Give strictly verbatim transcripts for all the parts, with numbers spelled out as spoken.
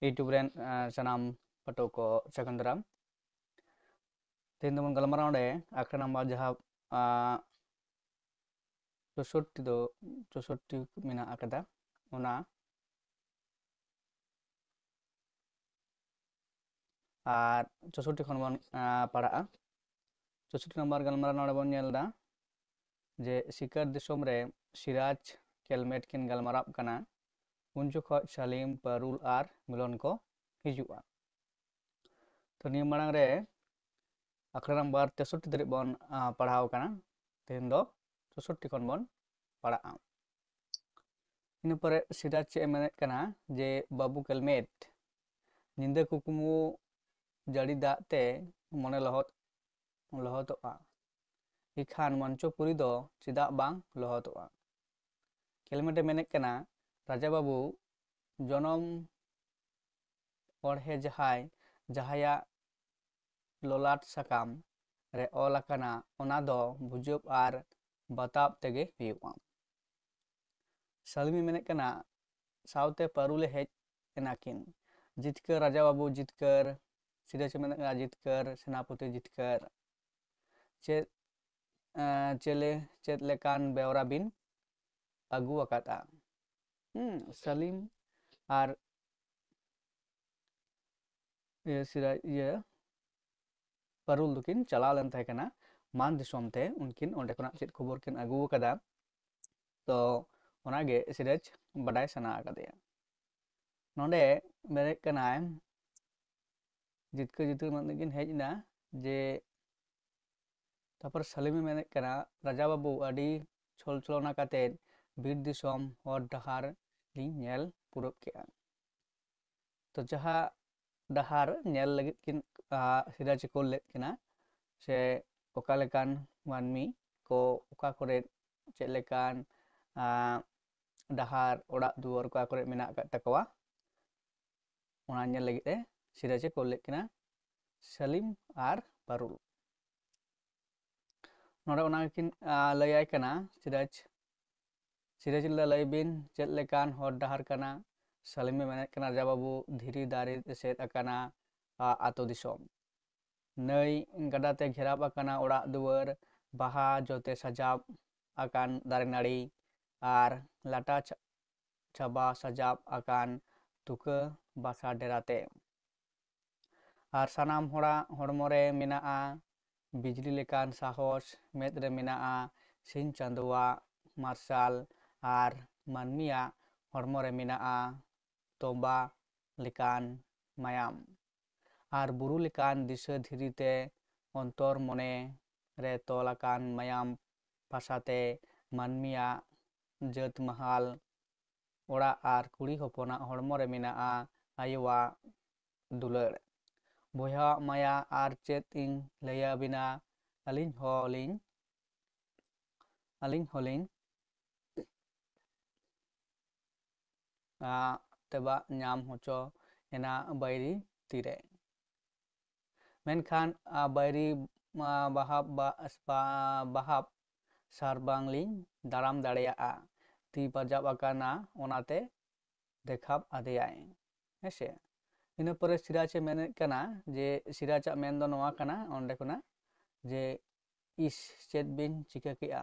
YouTube ᱨᱮᱱ ᱟᱸ, ᱥᱟᱱᱟᱢ ᱯᱟᱹᱴᱷᱩᱣᱟᱹ ᱠᱚ ᱥᱟᱹᱜᱩᱱ ᱫᱟᱨᱟᱢ᱾ ᱛᱮᱦᱮᱧ ᱫᱚᱵᱚᱱ ᱜᱟᱞᱢᱟᱨᱟᱣ ᱚᱸᱰᱮ ᱟᱠᱷᱲᱟ ᱱᱟᱢᱵᱟᱨ ᱡᱟᱦᱟᱸ ᱟᱸ, ᱪᱳᱥᱳᱴᱴᱤ ᱫᱚ ᱪᱳᱥᱳᱴᱴᱤ ᱢᱮᱱᱟᱜ ᱟᱠᱟᱫᱟ, ᱚᱱᱟ ᱟᱨ ᱪᱳᱥᱳᱴᱴᱤ ᱠᱷᱚᱱ ᱵᱚᱱ ᱟᱸ, ᱯᱟᱲᱦᱟᱜᱼᱟ᱾ ᱪᱳᱥᱳᱴᱴᱤ ᱱᱟᱢᱵᱟᱨ ᱜᱟᱞᱢᱟᱨᱟᱣ ᱱᱚᱰᱮ ᱵᱚᱱ ᱧᱮᱞ ᱮᱫᱟ ᱡᱮ ᱥᱤᱠᱟᱨ ᱫᱤᱥᱚᱢ ᱨᱮ ᱥᱤᱨᱟᱡᱽ ᱠᱮᱞᱢᱮᱴ ᱠᱤᱱ ᱜᱟᱞᱢᱟᱨᱟᱜ ᱠᱟᱱᱟ᱾ ᱩᱱ ᱡᱚᱠᱷᱚᱡ ᱥᱟᱞᱤᱢ, ᱯᱟᱨᱩᱞ ᱟᱨ ᱢᱤᱞᱚᱱ ᱠᱚ ᱦᱤᱡᱩᱜᱼᱟ᱾ ᱛᱚ ᱱᱤᱭᱟᱹ ᱢᱟᱲᱟᱝ ᱨᱮ ᱟᱠᱷᱲᱟ ᱱᱟᱢᱵᱟᱨ ᱛᱮᱥᱚᱴᱴᱤ ᱫᱷᱟᱹᱨᱤᱡ ᱵᱚᱱ ᱟᱸ, ᱯᱟᱲᱦᱟᱣ ᱟᱠᱟᱱᱟ᱾ ᱛᱮᱦᱮᱧ ᱫᱚ ᱪᱳᱥᱳᱴᱴᱤ ᱠᱷᱚᱱ ᱵᱚᱱ ᱯᱟᱲᱦᱟᱜᱼᱟ᱾ ᱤᱱᱟᱹ ᱯᱚᱨᱮ ᱥᱤᱨᱟᱡᱽ ᱪᱮᱫ ᱮ ᱢᱮᱱᱮᱫ ᱠᱟᱱᱟ ᱡᱮ ᱵᱟᱹᱵᱩ ᱠᱮᱞᱢᱮᱴ, ᱧᱤᱫᱟᱹ ᱠᱩᱠᱢᱩ ᱡᱟᱹᱲᱤ ᱫᱟᱜ ᱛᱮ ᱢᱚᱱᱮ ᱞᱚᱦᱚᱫ ᱞᱚᱦᱚᱫᱚᱜᱼᱟ, ᱤᱠᱷᱟᱱ ᱢᱚᱧᱪᱚᱯᱩᱨᱤ ᱫᱚ ᱪᱮᱫᱟᱜ ᱵᱟᱝ ᱞᱚᱦᱚᱫᱚᱜᱼᱟ? ᱠᱮᱞᱢᱮᱴ ᱮ ᱢᱮᱱᱮᱫ ᱠᱟᱱᱟ, ᱨᱟᱡᱟ ᱵᱟᱹᱵᱩ, ᱡᱚᱱᱚᱢ ᱚᱬᱦᱮ ᱡᱟᱦᱟᱸᱭ ᱡᱟᱦᱟᱸᱭᱟᱜ ᱞᱚᱞᱟᱴ ᱥᱟᱠᱟᱢ ᱨᱮ ᱚᱞ ᱟᱠᱟᱱᱟ, ᱚᱱᱟ ᱫᱚ ᱵᱩᱡᱟᱹᱵ ᱟᱨ ᱵᱟᱛᱟᱵ ᱛᱮᱜᱮ ᱦᱩᱭᱩᱜᱼᱟ᱾ ᱥᱟᱞᱢᱤ ᱢᱮᱱᱮᱫ ᱠᱟᱱᱟ, ᱥᱟᱶᱛᱮ ᱯᱟᱹᱨᱩᱞᱮ ᱦᱮᱡ ᱮᱱᱟᱠᱤᱱ᱾ ᱡᱤᱛᱠᱟᱹᱨ ᱨᱟᱡᱟ ᱵᱟᱹᱵᱩ ᱡᱤᱛᱠᱟᱹᱨ, ᱥᱤᱨᱟᱹᱡᱽ ᱢᱮᱱᱮᱫ ᱠᱟᱱᱟ ᱡᱤᱛᱠᱟᱹᱨ, ᱥᱮᱱᱟᱯᱚᱛᱤ ᱡᱤᱛᱠᱟᱹᱨ᱾ ᱪᱮᱫ ᱮᱸ, ᱪᱮᱞᱮ ᱪᱮᱫ ᱞᱮᱠᱟᱱ ᱵᱮᱣᱨᱟ ᱵᱤᱱ ᱟᱹᱜᱩ ᱟᱠᱟᱫᱼᱟ? ᱦᱩᱸ, ᱥᱟᱞᱤᱢ ᱟᱨ ᱤᱭᱟᱹ ᱥᱤᱨᱟᱡᱽ, ᱤᱭᱟᱹ ᱯᱟᱨᱩᱞ ᱫᱚᱠᱤᱱ ᱪᱟᱞᱟᱣ ᱞᱮᱱ ᱛᱟᱦᱮᱸ ᱠᱟᱱᱟ ᱢᱟᱱ ᱫᱤᱥᱚᱢ ᱛᱮ᱾ ᱩᱱᱠᱤᱱ ᱚᱸᱰᱮ ᱠᱷᱚᱱᱟᱜ ᱪᱮᱫ ᱠᱷᱚᱵᱚᱨ ᱠᱤᱱ ᱟᱹᱜᱩ ᱟᱠᱟᱫᱟ, ᱛᱚ ᱚᱱᱟᱜᱮ ᱥᱤᱨᱟᱡᱽ ᱵᱟᱰᱟᱭ ᱥᱟᱱᱟ ᱟᱠᱟᱫᱮᱭᱟ᱾ ᱱᱚᱰᱮ ᱢᱮᱱᱮᱫ ᱠᱟᱱᱟᱭ, ᱡᱤᱛᱠᱟᱹᱨ ᱡᱤᱛᱠᱟᱹᱨ ᱢᱮᱱᱛᱮ ᱠᱤᱱ ᱦᱮᱡ ᱮᱱᱟ ᱡᱮ ᱛᱟᱨᱯᱚᱨ ᱥᱟᱞᱤᱢᱮ ᱢᱮᱱᱮᱫ ᱠᱟᱱᱟ, ᱨᱟᱡᱟ ᱵᱟᱹᱵᱩ, ᱟᱹᱰᱤ ᱪᱷᱚᱞ ᱪᱷᱚᱞᱚᱱᱟ ᱠᱟᱛᱮᱫ ᱵᱤᱨ ᱫᱤᱥᱚᱢ ᱦᱚᱨ ᱰᱟᱦᱟᱨ ᱞᱤᱧ ᱧᱮᱞ ᱯᱩᱨᱟᱹᱣ ᱠᱮᱜᱼᱟ᱾ ᱛᱚ ᱡᱟᱦᱟᱸ ᱰᱟᱦᱟᱨ ᱧᱮᱞ ᱞᱟᱹᱜᱤᱫ ᱠᱤᱱ, ᱟ, ᱥᱤᱨᱟᱡᱽ ᱮ ᱠᱳᱞ ᱞᱮᱫ ᱠᱤᱱᱟ, ᱥᱮ ᱚᱠᱟ ᱞᱮᱠᱟᱱ ᱢᱟᱹᱱᱢᱤ ᱠᱚ ᱚᱠᱟ ᱠᱚᱨᱮ ᱪᱮᱫ ᱞᱮᱠᱟᱱ, ᱟ, ᱰᱟᱦᱟᱨ, ᱚᱲᱟᱜ ᱫᱩᱣᱟᱹᱨ ᱚᱠᱟ ᱠᱚᱨᱮ ᱢᱮᱱᱟᱜ ᱟᱠᱟᱫ ᱛᱟᱠᱚᱣᱟ, ᱚᱱᱟ ᱧᱮᱞ ᱞᱟᱹᱜᱤᱫ ᱮ ᱥᱤᱨᱟᱡᱽ ᱮ ᱠᱳᱞ ᱞᱮᱫ ᱠᱤᱱᱟ ᱥᱟᱞᱤᱢ ᱟᱨ ᱯᱟᱨᱩᱞ᱾ ᱱᱚᱰᱮ ᱚᱱᱟ ᱠᱤᱱ, ᱟ, ᱞᱟᱹᱭᱟᱭ ᱠᱟᱱᱟ ᱥᱤᱨᱟᱡᱽ, ᱥᱤᱨᱟᱡᱽ ᱞᱟᱹᱭ ᱵᱤᱱ ᱪᱮᱫ ᱞᱮᱠᱟᱱ ᱦᱚᱨ ᱰᱟᱦᱟᱨ ᱠᱟᱱᱟ, ᱥᱟᱞᱤᱢᱮ ᱢᱮᱱᱮᱫ ᱠᱟᱱᱟ, ᱨᱟᱡᱟ ᱵᱟᱹᱵᱩ, ᱫᱷᱤᱨᱤ ᱫᱟᱨᱮ ᱮᱥᱮᱫ ᱟᱠᱟᱱᱟ ᱟ, ᱟᱛᱳ ᱫᱤᱥᱚᱢ᱾ ᱱᱟᱹᱭ ᱜᱟᱰᱟ ᱛᱮ ᱜᱷᱮᱨᱟᱣ ᱟᱠᱟᱱᱟ ᱚᱲᱟᱜ ᱫᱩᱣᱟᱹᱨ, ᱵᱟᱦᱟ ᱡᱚᱛᱮ ᱥᱟᱡᱟᱣ ᱟᱠᱟᱱ ᱫᱟᱨᱮ ᱱᱟᱹᱲᱤ ᱟᱨ ᱞᱟᱴᱟ ᱪᱷᱟ-, ᱪᱷᱟᱵᱟ ᱥᱟᱡᱟᱣ ᱟᱠᱟᱱ ᱛᱩᱠᱟᱹ ᱵᱟᱥᱟ ᱰᱮᱨᱟ ᱛᱮ᱾ ᱟᱨ ᱥᱟᱱᱟᱢ ᱦᱚᱲᱟᱜ ᱦᱚᱲᱢᱚ ᱨᱮ ᱢᱮᱱᱟᱜᱼᱟ ᱵᱤᱡᱽᱞᱤ ᱞᱮᱠᱟᱱ ᱥᱟᱦᱚᱥ, ᱢᱮᱫ ᱨᱮ ᱢᱮᱱᱟᱜᱼᱟ ᱥᱤᱧ ᱪᱟᱸᱫᱳᱣᱟᱜ ᱢᱟᱨᱥᱟᱞ, ᱟᱨ ᱢᱟᱹᱱᱢᱤᱭᱟᱜ ᱦᱚᱲᱢᱚ ᱨᱮ ᱢᱮᱱᱟᱜᱼᱟ ᱛᱚᱵᱟ ᱞᱮᱠᱟᱱ ᱢᱟᱭᱟᱢ᱾ ᱟᱨ ᱵᱩᱨᱩ ᱞᱮᱠᱟᱱ ᱫᱤᱥᱟᱹ ᱫᱷᱤᱨᱤ ᱛᱮ ᱚᱱᱛᱚᱨ ᱢᱚᱱᱮ ᱨᱮ ᱛᱚᱞ ᱟᱠᱟᱱ ᱢᱟᱭᱟᱢ ᱯᱟᱥᱟᱛᱮ ᱢᱟᱹᱱᱢᱤᱭᱟᱜ ᱡᱟᱹᱛ ᱢᱟᱦᱟᱞ ᱚᱲᱟᱜ ᱟᱨ ᱠᱩᱲᱤ ᱦᱚᱯᱚᱱᱟᱜ ᱦᱚᱲᱢᱚ ᱨᱮ ᱢᱮᱱᱟᱜᱼᱟ ᱟᱭᱳᱣᱟᱜ ᱫᱩᱞᱟᱹᱲ᱾ ᱵᱚᱭᱦᱟᱣᱟᱜ ᱢᱟᱭᱟ ᱟᱨ ᱪᱮᱫ ᱤᱧ ᱞᱟᱹᱭᱟᱵᱤᱱᱟ, ᱟᱹᱞᱤᱧ ᱦᱚᱸᱞᱤᱧ, ᱟᱹᱞᱤᱧ ᱦᱚᱸᱞᱤᱧ ᱟ, ᱛᱮᱵᱟᱜ ᱧᱟᱢ ᱦᱚᱪᱚ ᱮᱱᱟ ᱵᱟᱹᱭᱨᱤ ᱛᱤᱨᱮ᱾ ᱢᱮᱱᱠᱷᱟᱱ, ᱟ, ᱵᱟᱹᱭᱨᱤ, ᱟ, ᱵᱟᱦᱟᱵ, ᱵᱟ-, ᱵᱟ-, ᱵᱟᱦᱟᱵ ᱥᱟᱨ ᱵᱟᱝᱞᱤᱧ ᱫᱟᱨᱟᱢ ᱫᱟᱲᱮᱭᱟᱜᱼᱟ᱾ ᱛᱤ ᱯᱟᱡᱟᱵ ᱟᱠᱟᱱᱟ, ᱚᱱᱟᱛᱮ ᱫᱮᱠᱷᱟᱵ ᱟᱫᱮᱭᱟᱭ᱾ ᱦᱮᱸᱥᱮ? ᱤᱱᱟᱹ ᱯᱚᱨᱮ ᱥᱤᱨᱟᱡᱽ ᱮ ᱢᱮᱱᱮᱫ ᱠᱟᱱᱟ ᱡᱮ, ᱥᱤᱨᱟᱡᱽ ᱟᱜ ᱢᱮᱱ ᱫᱚ ᱱᱚᱣᱟ ᱠᱟᱱᱟ ᱚᱸᱰᱮ ᱠᱷᱚᱱᱟᱜ ᱡᱮ, "ᱤᱥ, ᱪᱮᱫ ᱵᱤᱱ ᱪᱤᱠᱟᱹ ᱠᱮᱜᱼᱟ?"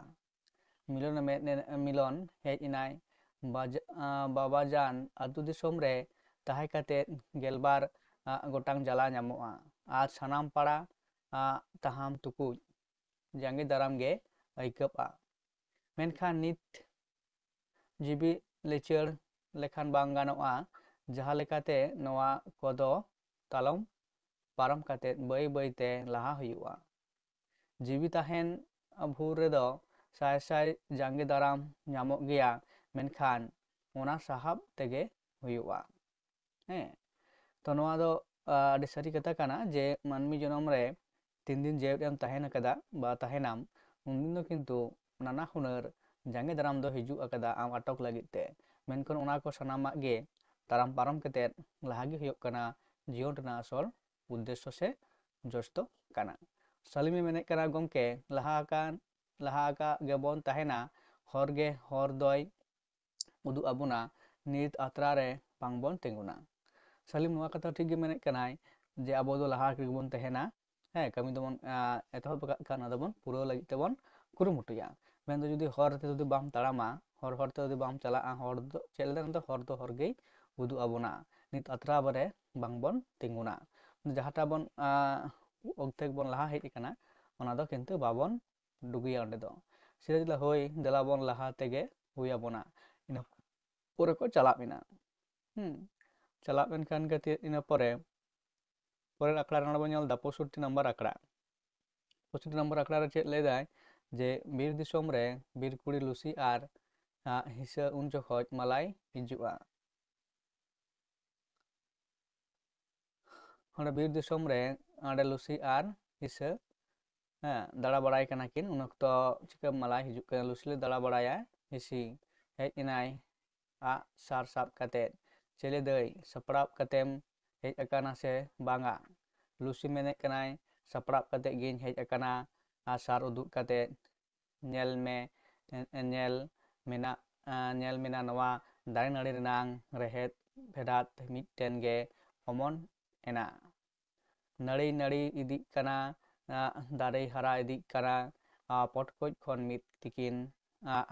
ᱢᱤᱞᱚᱱ ᱮ ᱢᱮᱱ, ᱢᱤᱞᱚᱱ ᱦᱮᱡ ᱮᱱᱟᱭ, ᱵᱟᱡ-, ᱟ, ᱵᱟᱵᱟᱡᱟᱱ, ᱟᱹᱛᱩ ᱫᱤᱥᱚᱢ ᱨᱮ ᱛᱟᱦᱮᱸ ᱠᱟᱛᱮ ᱜᱮᱞᱵᱟᱨ, ᱟ, ᱜᱚᱴᱟᱝ ᱡᱟᱞᱟ ᱧᱟᱢᱚᱜᱼᱟ ᱟᱨ ᱥᱟᱱᱟᱢ ᱯᱟᱲᱟ, ᱟ, ᱛᱟᱦᱟᱢ ᱛᱩᱠᱩᱡ ᱡᱟᱸᱜᱮ ᱫᱟᱨᱟᱢ ᱜᱮ ᱟᱹᱭᱠᱟᱹᱜᱼᱟ᱾ ᱢᱮᱱᱠᱷᱟᱱ ᱱᱤᱛ ᱡᱤᱣᱤ ᱞᱤᱪᱟᱹᱲ ᱞᱮᱠᱷᱟᱱ ᱵᱟᱝ ᱜᱟᱱᱚᱜᱼᱟ, ᱡᱟᱦᱟᱸ ᱞᱮᱠᱟᱛᱮ ᱱᱚᱣᱟ ᱠᱚᱫᱚ ᱛᱟᱞᱚᱢ ᱯᱟᱨᱚᱢ ᱠᱟᱛᱮ ᱵᱟᱹᱭ ᱵᱟᱹᱭ ᱛᱮ ᱞᱟᱦᱟ ᱦᱩᱭᱩᱜᱼᱟ᱾ ᱡᱤᱣᱤ ᱛᱟᱦᱮᱱ ᱵᱷᱳᱨ ᱨᱮᱫᱚ ᱥᱟᱭ ᱥᱟᱭ ᱡᱟᱸᱜᱮ ᱫᱟᱨᱟᱢ ᱧᱟᱢᱚᱜ ᱜᱮᱭᱟ, ᱢᱮᱱᱠᱷᱟᱱ ᱚᱱᱟ ᱥᱟᱦᱟᱵ ᱛᱮᱜᱮ ᱦᱩᱭᱩᱜᱼᱟ᱾ ᱦᱮᱸ, ᱛᱚ ᱱᱚᱣᱟ ᱫᱚ, ᱟ, ᱟᱹᱰᱤ ᱥᱟᱹᱨᱤ ᱠᱟᱛᱷᱟ ᱠᱟᱱᱟ ᱡᱮ ᱢᱟᱹᱱᱢᱤ ᱡᱚᱱᱚᱢ ᱨᱮ ᱛᱤᱱ ᱫᱤᱱ ᱡᱮᱣᱮᱫ ᱮᱢ ᱛᱟᱦᱮᱱ ᱟᱠᱟᱫᱟ ᱵᱟ ᱛᱟᱦᱮᱱᱟᱢ, ᱩᱱᱫᱤᱱ ᱫᱚ ᱠᱤᱱᱛᱩ ᱱᱟᱱᱟ ᱦᱩᱱᱟᱹᱨ ᱡᱟᱸᱜᱮ ᱫᱟᱨᱟᱢ ᱫᱚ ᱦᱤᱡᱩᱜ ᱟᱠᱟᱫᱟ ᱟᱢ ᱟᱴᱚᱠ ᱞᱟᱹᱜᱤᱫ ᱛᱮ᱾ ᱢᱮᱱᱠᱷᱟᱱ ᱚᱱᱟ ᱠᱚ ᱥᱟᱱᱟᱢᱟᱜ ᱜᱮ ᱛᱟᱲᱟᱢ ᱯᱟᱨᱚᱢ ᱠᱟᱛᱮᱫ ᱞᱟᱦᱟ ᱜᱮ ᱦᱩᱭᱩᱜ ᱠᱟᱱᱟ ᱡᱤᱭᱚᱱ ᱨᱮᱱᱟᱜ ᱟᱥᱚᱞ ᱩᱫᱽᱫᱮᱥᱥᱚ ᱥᱮ ᱡᱚᱥ ᱫᱚ ᱠᱟᱱᱟ᱾ ᱥᱟᱞᱤᱢᱮ ᱢᱮᱱᱮᱫ ᱠᱟᱱᱟ, ᱜᱚᱢᱠᱮ, ᱞᱟᱦᱟ ᱟᱠᱟᱱ, ᱞᱟᱦᱟ ᱟᱠᱟᱫ ᱜᱮᱵᱚᱱ ᱛᱟᱦᱮᱱᱟ, ᱦᱚᱨ ᱜᱮ ᱦᱚᱨ ᱫᱚᱭ ᱩᱫᱩᱜ ᱟᱵᱚᱱᱟ᱾ ᱱᱤᱛ ᱟᱛᱨᱟ ᱨᱮ ᱵᱟᱝᱵᱚᱱ ᱛᱤᱸᱜᱩᱱᱟ᱾ ᱥᱟᱞᱤᱢ ᱱᱚᱣᱟ ᱠᱟᱛᱷᱟ ᱴᱷᱤᱠ ᱜᱮ ᱢᱮᱱᱮᱫ ᱠᱟᱱᱟᱭ ᱡᱮ ᱟᱵᱚ ᱫᱚ ᱞᱟᱦᱟ ᱨᱮᱜᱮ ᱵᱚᱱ ᱛᱟᱦᱮᱱᱟ, ᱦᱮᱸ, ᱠᱟᱹᱢᱤ ᱫᱚᱵᱚᱱ, ᱟᱸ, ᱮᱛᱚᱦᱚᱵ ᱟᱠᱟᱫ ᱠᱷᱟᱱ ᱚᱱᱟ ᱫᱚᱵᱚᱱ ᱯᱩᱨᱟᱹᱣ ᱞᱟᱹᱜᱤᱫ ᱛᱮᱵᱚᱱ ᱠᱩᱨᱩᱢᱩᱴᱩᱭᱟ᱾ ᱢᱮᱱᱫᱚ ᱡᱩᱫᱤ ᱦᱚᱨ ᱛᱮ ᱡᱩᱫᱤ ᱵᱟᱢ ᱛᱟᱲᱟᱢᱟ, ᱦᱚᱨ ᱦᱚᱨ ᱛᱮ ᱡᱩᱫᱤ ᱵᱟᱢ ᱪᱟᱞᱟᱜᱼᱟ, ᱦᱚᱨ ᱫᱚ ᱪᱮᱫ ᱞᱮᱠᱟ ᱢᱮᱱᱫᱚ ᱦᱚᱨ ᱫᱚ ᱦᱚᱨ ᱜᱮᱭ ᱩᱫᱩᱜ ᱟᱵᱚᱱᱟ᱾ ᱱᱤᱛ ᱟᱛᱨᱟ ᱨᱮ ᱵᱟᱝᱵᱚᱱ ᱛᱤᱸᱜᱩᱱᱟ᱾ ᱡᱟᱦᱟᱸᱴᱟᱜ ᱵᱚᱱ, ᱟᱸ, ᱚᱨᱫᱷᱮᱠ ᱵᱚᱱ ᱞᱟᱦᱟ ᱦᱮᱡ ᱟᱠᱟᱱᱟ, ᱚᱱᱟ ᱫᱚ ᱠᱤᱱᱛᱩ ᱵᱟᱵᱚᱱ ᱰᱩᱜᱩᱭᱟ ᱚᱸᱰᱮ ᱫᱚ᱾ ᱥᱤᱫᱷᱟᱹ ᱥᱤᱫᱷᱟᱹ ᱦᱳᱭ, ᱫᱮᱞᱟ ᱵᱚᱱ ᱞᱟᱦᱟ ᱛᱮᱜᱮ ᱦᱩᱭ ᱟᱵᱚᱱᱟ᱾ ᱤᱱᱟᱹ ᱯᱚᱨᱮ ᱠᱚ ᱪᱟᱞᱟᱜ ᱢᱮᱱᱟ᱾ ᱦᱩᱸ, ᱪᱟᱞᱟᱜ ᱢᱮᱱᱠᱷᱟᱱ ᱜᱮ ᱤᱱᱟᱹ ᱯᱚᱨᱮ, ᱯᱚᱨᱮᱨ ᱟᱠᱷᱲᱟ ᱨᱮ ᱱᱚᱰᱮ ᱵᱚᱱ ᱧᱮᱞ ᱮᱫᱟ ᱯᱚᱸᱭᱥᱚᱴᱴᱤ ᱱᱚᱢᱵᱚᱨ ᱟᱠᱷᱲᱟ᱾ ᱯᱚᱸᱭᱥᱚᱴᱴᱤ ᱱᱚᱢᱵᱚᱨ ᱟᱠᱷᱲᱟ ᱨᱮ ᱪᱮᱫ ᱞᱟᱹᱭ ᱫᱟᱭ ᱡᱮ ᱵᱤᱨ ᱫᱤᱥᱚᱢ ᱨᱮ ᱵᱤᱨ ᱠᱩᱲᱤ ᱞᱩᱥᱤ ᱟᱨ, ᱟᱸ, ᱦᱤᱥᱟᱹ ᱩᱱ ᱡᱚᱠᱷᱚᱡ ᱢᱟᱞᱟᱭ ᱦᱤᱡᱩᱜᱼᱟ᱾ ᱚᱸᱰᱮ ᱵᱤᱨ ᱫᱤᱥᱚᱢ ᱨᱮ ᱚᱸᱰᱮ ᱞᱩᱥᱤ ᱟᱨ ᱦᱤᱥᱟᱹ, ᱦᱮᱸ, ᱫᱟᱬᱟ ᱵᱟᱲᱟᱭ ᱠᱟᱱᱟ ᱠᱤᱱ᱾ ᱩᱱ ᱚᱠᱛᱚ ᱪᱤᱠᱟᱹ ᱢᱟᱞᱟᱭ ᱦᱤᱡᱩᱜ ᱠᱟᱱᱟ, ᱞᱩᱥᱤ ᱞᱮ ᱫᱟᱬᱟ ᱵᱟᱲᱟᱭᱟ, ᱦᱤᱥᱤ ᱦᱮᱡ ᱮᱱᱟᱭ ᱟᱜ ᱥᱟᱨ ᱥᱟᱵ ᱠᱟᱛᱮᱫ᱾ ᱪᱮᱞᱮ ᱫᱟᱹᱭ, ᱥᱟᱯᱲᱟᱣ ᱠᱟᱛᱮᱢ ᱦᱮᱡ ᱟᱠᱟᱱᱟ ᱥᱮ ᱵᱟᱝᱟ? ᱞᱩᱥᱤ ᱢᱮᱱᱮᱫ ᱠᱟᱱᱟᱭ, ᱥᱟᱯᱲᱟᱣ ᱠᱟᱛᱮᱫ ᱜᱤᱧ ᱦᱮᱡ ᱟᱠᱟᱱᱟ, ᱟᱨ ᱥᱟᱨ ᱩᱫᱩᱜ ᱠᱟᱛᱮᱫ᱾ ᱧᱮᱞ ᱢᱮ, ᱧᱮᱞ ᱢᱮᱱᱟᱜ, ᱧᱮᱞ ᱢᱮᱱᱟᱜ ᱱᱚᱣᱟ ᱫᱟᱨᱮ ᱱᱟᱹᱲᱤ ᱨᱮᱱᱟᱝ ᱨᱮᱦᱮᱫ ᱯᱷᱮᱰᱟᱛ ᱢᱤᱫᱴᱮᱱ ᱜᱮ ᱚᱢᱚᱱ ᱮᱱᱟ᱾ ᱱᱟᱹᱲᱤ ᱱᱟᱹᱲᱤ ᱤᱫᱤᱜ ᱠᱟᱱᱟ, ᱫᱟᱨᱮ ᱦᱟᱨᱟ ᱤᱫᱤᱜ ᱠᱟᱱᱟ᱾ ᱯᱚᱴᱠᱚᱡ ᱠᱷᱚᱱ ᱢᱤᱫ ᱛᱤᱠᱤᱱ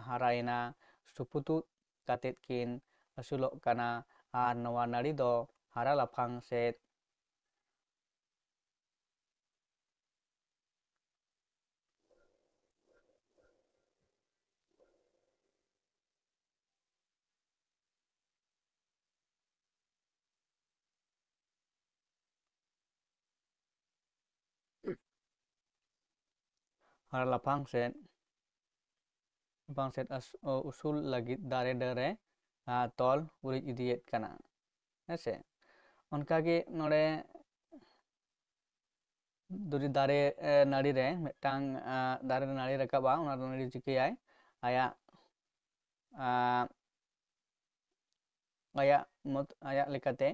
ᱦᱟᱨᱟᱭᱮᱱᱟ᱾ ᱥᱩᱯᱩᱛᱩᱫ ᱠᱟᱛᱮᱫ ᱠᱤᱱ ᱟᱹᱥᱩᱞᱚᱜ ᱠᱟᱱᱟ ᱟᱨ ᱱᱚᱣᱟ ᱱᱟᱹᱲᱤ ᱫᱚ ᱦᱟᱨᱟ ᱞᱟᱯᱷᱟᱝ ᱥᱮᱫ ᱟᱨ ᱞᱟᱯᱷᱟᱝ ᱥᱮᱫ, ᱞᱟᱯᱷᱟᱝ ᱥᱮᱫ ᱟᱥ-, ᱩᱥᱩᱞ ᱞᱟᱹᱜᱤᱫ ᱫᱟᱨᱮ ᱰᱟᱹᱨᱮ, ᱟᱨ, ᱛᱚᱞ ᱩᱨᱤᱡ ᱤᱫᱤᱭᱮᱫ ᱠᱟᱱᱟ᱾ ᱦᱮᱸ ᱥᱮ? ᱚᱱᱠᱟᱜᱮ ᱱᱚᱰᱮ ᱡᱩᱫᱤ ᱫᱟᱨᱮ, ᱮ, ᱱᱟᱹᱲᱤ ᱨᱮ ᱢᱤᱫᱴᱟᱝ, ᱮ, ᱫᱟᱨᱮ ᱨᱮ ᱱᱟᱹᱲᱤ ᱨᱟᱠᱟᱵᱼᱟ, ᱚᱱᱟ ᱱᱟᱹᱲᱤ ᱪᱤᱠᱟᱹᱭᱟᱭ? ᱟᱭᱟᱜ, ᱮ, ᱟᱭᱟᱜ ᱢᱚᱛ, ᱟᱭᱟᱜ ᱞᱮᱠᱟᱛᱮ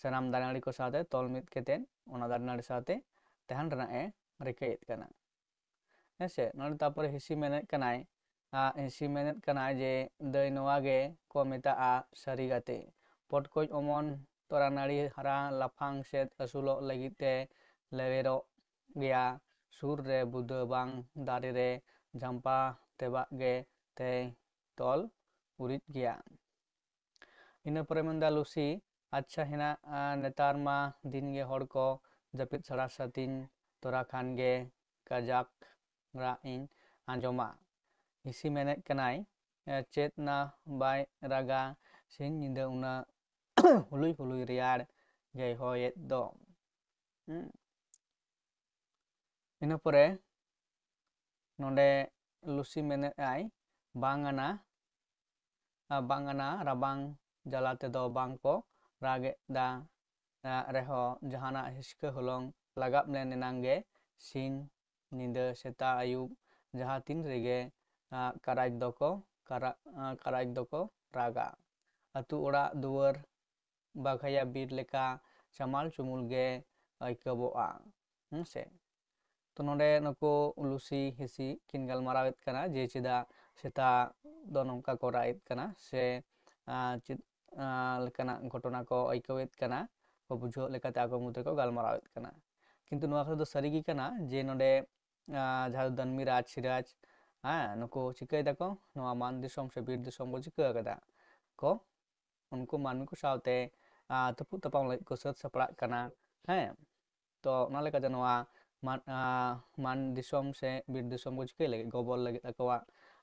ᱥᱟᱱᱟᱢ ᱫᱟᱨᱮ ᱱᱟᱹᱲᱤ ᱠᱚ ᱥᱟᱶᱛᱮ ᱛᱚᱞ ᱢᱤᱫ ᱠᱟᱛᱮᱫ ᱚᱱᱟ ᱫᱟᱨᱮ ᱱᱟᱹᱲᱤ ᱥᱟᱶᱛᱮ ᱛᱟᱦᱮᱱ ᱨᱮᱱᱟᱜ ᱮ ᱨᱤᱠᱟᱹᱭᱮᱫ ᱠᱟᱱᱟ᱾ ᱦᱮᱸ ᱥᱮ? ᱱᱚᱰᱮ ᱛᱟᱨᱯᱚᱨᱮ ᱦᱤᱥᱤ ᱢᱮᱱᱮᱫ ᱠᱟᱱᱟᱭ, ᱟᱜ, ᱦᱤᱥᱤ ᱢᱮᱱᱮᱫ ᱠᱟᱱᱟᱭ ᱡᱮ, "ᱫᱟᱹᱭ, ᱱᱚᱣᱟ ᱜᱮ ᱠᱚ ᱢᱮᱛᱟᱜᱼᱟ ᱥᱟᱹᱨᱤ ᱜᱟᱛᱮ, ᱯᱚᱴᱠᱚᱡ ᱚᱢᱚᱱ ᱛᱚᱨᱟ ᱱᱟᱹᱲᱤ ᱦᱟᱨᱟ ᱞᱟᱯᱷᱟᱝ ᱥᱮᱫ ᱟᱹᱥᱩᱞᱚᱜ ᱞᱟᱹᱜᱤᱫ ᱛᱮ ᱞᱮᱣᱮᱨᱚᱜ ᱜᱮᱭᱟ᱾ ᱥᱩᱨ ᱨᱮ ᱵᱩᱫᱟᱹ ᱵᱟᱝ ᱫᱟᱨᱮ ᱨᱮ ᱡᱷᱟᱢᱯᱟ ᱛᱮᱵᱟᱜ ᱜᱮ ᱛᱮᱭ ᱛᱚᱞ ᱩᱨᱤᱡ ᱜᱮᱭᱟ᱾ ᱤᱱᱟᱹ ᱯᱚᱨᱮ ᱢᱮᱱᱫᱟ ᱞᱩᱥᱤ, ᱟᱪᱪᱷᱟ ᱦᱮᱱᱟᱜ, ᱟᱨ ᱱᱮᱛᱟᱨ ᱢᱟ ᱫᱤᱱ ᱜᱮ ᱦᱚᱲ ᱠᱚ ᱡᱟᱹᱯᱤᱫ ᱥᱟᱲᱟ ᱥᱟᱹᱛᱤᱧ ᱛᱚᱨᱟ ᱠᱷᱟᱱ ᱜᱮ ᱠᱟᱡᱟᱠ ᱨᱟᱜ ᱤᱧ ᱟᱸᱡᱚᱢᱟ᱾ ᱦᱤᱥᱤ ᱢᱮᱱᱮᱫ ᱠᱟᱱᱟᱭ, ᱮ, ᱪᱮᱫ ᱱᱟ ᱵᱟᱭ ᱨᱟᱜᱟ ᱥᱤᱧ ᱧᱤᱫᱟᱹ ᱩᱱᱟᱹᱜ ᱦᱩᱞᱩᱭ ᱦᱩᱞᱩᱭ ᱨᱮᱭᱟᱲ ᱜᱮᱭ ᱦᱚᱭᱮᱫ ᱫᱚ᱾ ᱦᱩᱸ᱾ ᱤᱱᱟᱹ ᱯᱚᱨᱮ ᱱᱚᱰᱮ ᱞᱩᱥᱤ ᱢᱮᱱᱮᱫ ᱟᱭ, ᱵᱟᱝ ᱟᱱᱟ, ᱟ, ᱵᱟᱝ ᱟᱱᱟ ᱨᱟᱵᱟᱝ ᱡᱟᱞᱟ ᱛᱮᱫᱚ ᱵᱟᱝ ᱠᱚ ᱨᱟᱜ ᱮᱫᱟ, ᱟ, ᱨᱮᱦᱚᱸ ᱡᱟᱦᱟᱱᱟᱜ ᱦᱤᱥᱠᱟᱹ ᱦᱚᱞᱚᱝ ᱞᱟᱜᱟᱵ ᱞᱮᱱ ᱮᱱᱟᱝ ᱜᱮ ᱥᱤᱧ ᱧᱤᱫᱟᱹ ᱥᱮᱛᱟᱜ ᱟᱹᱭᱩᱵ ᱡᱟᱦᱟᱸ ᱛᱤᱱ ᱨᱮᱜᱮ, ᱟ, ᱠᱟᱨᱟᱡᱽ ᱫᱚᱠᱚ ᱠᱟᱨᱟ-, ᱟ, ᱠᱟᱨᱟᱡᱽ ᱫᱚᱠᱚ ᱨᱟᱜᱟ᱾ ᱟᱹᱛᱩ ᱚᱲᱟᱜ ᱫᱩᱣᱟᱹᱨ ᱵᱟᱜᱷᱟᱭᱟ ᱵᱤᱨ ᱞᱮᱠᱟ ᱪᱟᱢᱟᱞ ᱪᱩᱢᱩᱞ ᱜᱮ ᱟᱹᱭᱠᱟᱹᱣᱚᱜᱼᱟ᱾ ᱦᱮᱸ ᱥᱮ? ᱛᱚ ᱱᱚᱰᱮ ᱱᱩᱠᱩ ᱞᱩᱥᱤ ᱦᱤᱥᱤ ᱠᱤᱱ ᱜᱟᱞᱢᱟᱨᱟᱣᱮᱫ ᱠᱟᱱᱟ ᱡᱮ ᱪᱮᱫᱟᱜ ᱥᱮᱛᱟ ᱫᱚ ᱱᱚᱝᱠᱟ ᱠᱚ ᱨᱟᱜ ᱮᱫ ᱠᱟᱱᱟ ᱥᱮ, ᱟᱸ, ᱪᱮᱫ, ᱟᱸ, ᱞᱮᱠᱟᱱᱟᱜ ᱜᱷᱚᱴᱚᱱᱟ ᱠᱚ ᱟᱹᱭᱠᱟᱹᱣᱮᱫ ᱠᱟᱱᱟ, ᱠᱚ ᱵᱩᱡᱷᱟᱹᱣ ᱞᱮᱠᱟᱛᱮ ᱟᱠᱚ ᱢᱩᱫᱽ ᱨᱮᱠᱚ ᱜᱟᱞᱢᱟᱨᱟᱣᱮᱫ ᱠᱟᱱᱟ᱾ ᱠᱤᱱᱛᱩ ᱱᱚᱣᱟ ᱠᱟᱛᱷᱟ ᱫᱚ ᱥᱟᱹᱨᱤ ᱜᱮ ᱠᱟᱱᱟ ᱡᱮ ᱱᱚᱰᱮ, ᱟᱸ, ᱡᱟᱦᱟᱸ ᱫᱚ ᱫᱟᱹᱱᱢᱤ ᱨᱟᱡᱽ ᱥᱤᱨᱟᱡᱽ, ᱦᱮᱸ, ᱱᱩᱠᱩ ᱪᱤᱠᱟᱹᱭ ᱫᱟᱠᱚ? ᱱᱚᱣᱟ ᱢᱟᱱ ᱫᱤᱥᱚᱢ ᱥᱮ ᱵᱤᱨ ᱫᱤᱥᱚᱢ ᱠᱚ ᱪᱤᱠᱟᱹ ᱟᱠᱟᱫᱟ? ᱠᱚ ᱩᱱᱠᱩ ᱢᱟᱹᱱᱢᱤ ᱠᱚ ᱥᱟᱶᱛᱮ, ᱟᱸ, ᱛᱩᱯᱩᱜ ᱛᱟᱯᱟᱢ ᱞᱟᱹᱜᱤᱫ ᱠᱚ ᱥᱟᱹᱛ ᱥᱟᱯᱲᱟᱜ ᱠᱟᱱᱟ᱾ ᱦᱮᱸ, ᱛᱚ ᱚᱱᱟ ᱞᱮᱠᱟᱛᱮ ᱱᱚᱣᱟ ᱢᱟᱱ, ᱟᱸ, ᱢᱟᱱ ᱫᱤᱥᱚᱢ ᱥᱮ ᱵᱤᱨ ᱫᱤᱥᱚᱢ ᱠᱚ ᱪᱤᱠᱟᱹᱭ ᱞᱟᱹᱜᱤᱫ? ᱜᱚᱵᱚᱞ ᱞᱟᱹᱜᱤᱫ ᱟᱠᱚᱣᱟᱜ,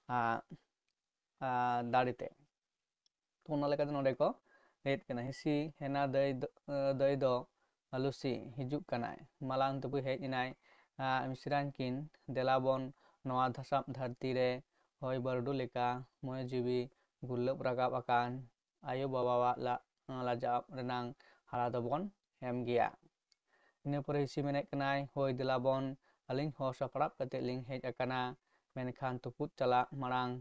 ᱟᱸ, ᱟᱸ, ᱫᱟᱲᱮ ᱛᱮ᱾ ᱛᱚ ᱚᱱᱟ ᱞᱮᱠᱟᱛᱮ ᱱᱚᱰᱮ ᱠᱚ ᱞᱟᱹᱭᱮᱫ ᱠᱟᱱᱟ, ᱦᱤᱥᱤ ᱦᱮᱱᱟ ᱫᱟᱹᱭ ᱫᱚ, ᱫᱟᱹᱭ ᱫᱚ ᱞᱩᱥᱤ ᱦᱤᱡᱩᱜ ᱠᱟᱱᱟᱭ, ᱢᱟᱞᱟᱝ ᱛᱩᱯᱩᱭ ᱦᱮᱡ ᱮᱱᱟᱭ, ᱟᱸ, ᱢᱤᱥᱨᱟᱧ ᱠᱤᱱ ᱫᱮᱞᱟ ᱵᱚᱱ ᱱᱚᱣᱟ ᱫᱷᱟᱥᱟᱵ ᱫᱷᱟᱹᱨᱛᱤ ᱨᱮ ᱦᱚᱭ ᱵᱟᱹᱨᱰᱩ ᱞᱮᱠᱟ ᱢᱚᱱᱮ ᱡᱤᱣᱤ ᱜᱩᱨᱞᱟᱹᱵ ᱨᱟᱠᱟᱵ ᱟᱠᱟᱱ ᱟᱭᱳ ᱵᱟᱵᱟᱣᱟᱜ ᱞᱟ-, ᱞᱟᱡᱟᱣ ᱨᱮᱱᱟᱝ ᱦᱟᱨᱟ ᱫᱚᱵᱚᱱ ᱮᱢ ᱜᱮᱭᱟ᱾ ᱤᱱᱟᱹ ᱯᱚᱨᱮ ᱦᱤᱥᱤ ᱢᱮᱱᱮᱫ ᱠᱟᱱᱟᱭ, ᱦᱳᱭ ᱫᱮᱞᱟ ᱵᱚᱱ, ᱟᱹᱞᱤᱧ ᱦᱚᱸ ᱥᱟᱯᱲᱟᱣ ᱠᱟᱛᱮ ᱞᱤᱧ ᱦᱮᱡ ᱟᱠᱟᱱᱟ, ᱢᱮᱱᱠᱷᱟᱱ ᱛᱩᱯᱩᱫ ᱪᱟᱞᱟᱜ ᱢᱟᱲᱟᱝ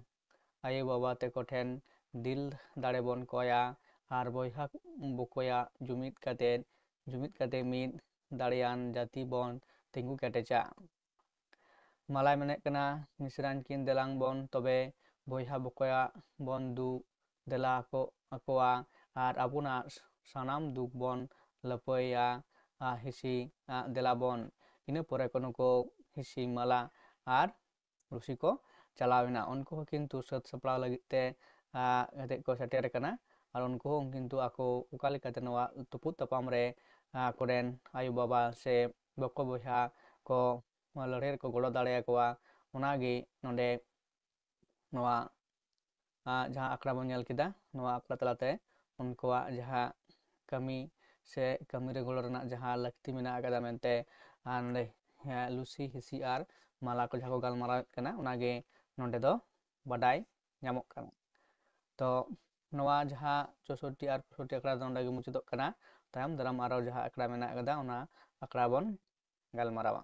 ᱟᱭᱳ ᱵᱟᱵᱟ ᱛᱮᱠᱚ ᱴᱷᱮᱱ ᱫᱤᱞ ᱫᱟᱲᱮ ᱵᱚᱱ ᱠᱚᱭᱟ ᱟᱨ ᱵᱚᱭᱦᱟ ᱵᱚᱠᱚᱭᱟ ᱡᱩᱢᱤᱫ ᱠᱟᱛᱮ, ᱡᱩᱢᱤᱫ ᱠᱟᱛᱮ ᱢᱤᱫ ᱫᱟᱲᱮᱭᱟᱱ ᱡᱟᱹᱛᱤ ᱵᱚᱱ ᱛᱤᱸᱜᱩ ᱠᱮᱴᱮᱡᱟ᱾ ᱢᱟᱞᱟᱭ ᱢᱮᱱᱮᱫ ᱠᱟᱱᱟ, ᱢᱤᱥᱨᱟᱧ ᱠᱤᱱ ᱫᱮᱞᱟᱝ ᱵᱚᱱ ᱛᱚᱵᱮ ᱵᱚᱭᱦᱟ ᱵᱚᱠᱚᱭᱟ ᱵᱚᱱ ᱫᱩ ᱫᱮᱞᱟ ᱟᱠᱚ, ᱟᱠᱚᱣᱟ ᱟᱨ ᱟᱵᱚᱱᱟᱜ ᱥᱟᱱᱟᱢ ᱫᱩᱠ ᱵᱚᱱ ᱞᱟᱹᱯᱟᱹᱭᱟ᱾ ᱟᱨ ᱦᱤᱥᱤ ᱟᱜ ᱫᱮᱞᱟ ᱵᱚᱱ᱾ ᱤᱱᱟᱹ ᱯᱚᱨᱮ ᱠᱚ ᱱᱩᱠᱩ ᱦᱤᱥᱤ, ᱢᱟᱞᱟ ᱟᱨ ᱞᱩᱥᱤ ᱠᱚ ᱪᱟᱞᱟᱣ ᱮᱱᱟ᱾ ᱩᱱᱠᱩ ᱦᱚᱸ ᱠᱤᱱᱛᱩ ᱥᱟᱹᱛ ᱥᱟᱯᱲᱟᱣ ᱞᱟᱹᱜᱤᱫ ᱛᱮ ᱟᱨ ᱠᱟᱛᱮ ᱠᱚ ᱥᱮᱴᱮᱨ ᱟᱠᱟᱱᱟ᱾ ᱟᱨ ᱩᱱᱠᱩ ᱦᱚᱸ ᱠᱤᱱᱛᱩ ᱟᱠᱚ ᱚᱠᱟ ᱞᱮᱠᱟᱛᱮ ᱱᱚᱣᱟ ᱛᱩᱯᱩᱫ ᱛᱟᱯᱟᱢ ᱨᱮ ᱟᱠᱚᱨᱮᱱ ᱟᱭᱳᱼᱵᱟᱵᱟ ᱥᱮ ᱵᱚᱠᱚ ᱵᱚᱭᱦᱟ ᱠᱚ ᱱᱚᱣᱟ ᱞᱟᱹᱲᱦᱟᱹᱭ ᱨᱮᱠᱚ ᱜᱚᱲᱚ ᱫᱟᱲᱮᱭᱟᱠᱚᱣᱟ, ᱚᱱᱟᱜᱮ ᱱᱚᱰᱮ ᱱᱚᱣᱟ ᱟᱨ ᱡᱟᱦᱟᱸ ᱟᱠᱷᱲᱟ ᱵᱚᱱ ᱧᱮᱞ ᱠᱮᱫᱟ, ᱱᱚᱣᱟ ᱟᱠᱷᱲᱟ ᱛᱟᱞᱟᱛᱮ ᱩᱱᱠᱩᱣᱟᱜ ᱡᱟᱦᱟᱸ ᱠᱟᱹᱢᱤ ᱥᱮ ᱠᱟᱹᱢᱤ ᱨᱮ ᱜᱚᱲᱚ ᱨᱮᱱᱟᱜ ᱡᱟᱦᱟᱸ ᱞᱟᱹᱠᱛᱤ ᱢᱮᱱᱟᱜ ᱟᱠᱟᱫᱟ ᱢᱮᱱᱛᱮ, ᱟᱨ ᱱᱚᱰᱮ, ᱦᱮᱸ, ᱞᱩᱥᱤ, ᱦᱤᱥᱤ ᱟᱨ ᱢᱟᱞᱟ ᱠᱚ ᱡᱟᱦᱟᱸ ᱠᱚ ᱜᱟᱞᱢᱟᱨᱟᱣᱮᱫ ᱠᱟᱱᱟ, ᱚᱱᱟᱜᱮ ᱱᱚᱰᱮ ᱫᱚ ᱵᱟᱰᱟᱭ ᱧᱟᱢᱚᱜ ᱠᱟᱱᱟ᱾ ᱛᱚ ᱱᱚᱣᱟ ᱡᱟᱦᱟᱸ ᱪᱳᱥᱳᱴᱴᱤ ᱟᱨ ᱯᱚᱸᱭᱥᱚᱴᱴᱤ ᱟᱠᱷᱲᱟ ᱫᱚ ᱱᱚᱰᱮ ᱜᱮ ᱢᱩᱪᱟᱹᱫᱚᱜ ᱠᱟᱱᱟ᱾ ᱛᱟᱭᱚᱢ ᱫᱟᱨᱟᱢ ᱟᱨᱚ ᱡᱟᱦᱟᱸ ᱟᱠᱷᱲᱟ ᱢᱮᱱᱟᱜ ᱟᱠᱟᱫᱟ, ᱚᱱᱟ ᱟᱠᱷᱲᱟ ᱵᱚᱱ ᱜᱟᱞᱢᱟᱨᱟᱣᱟ᱾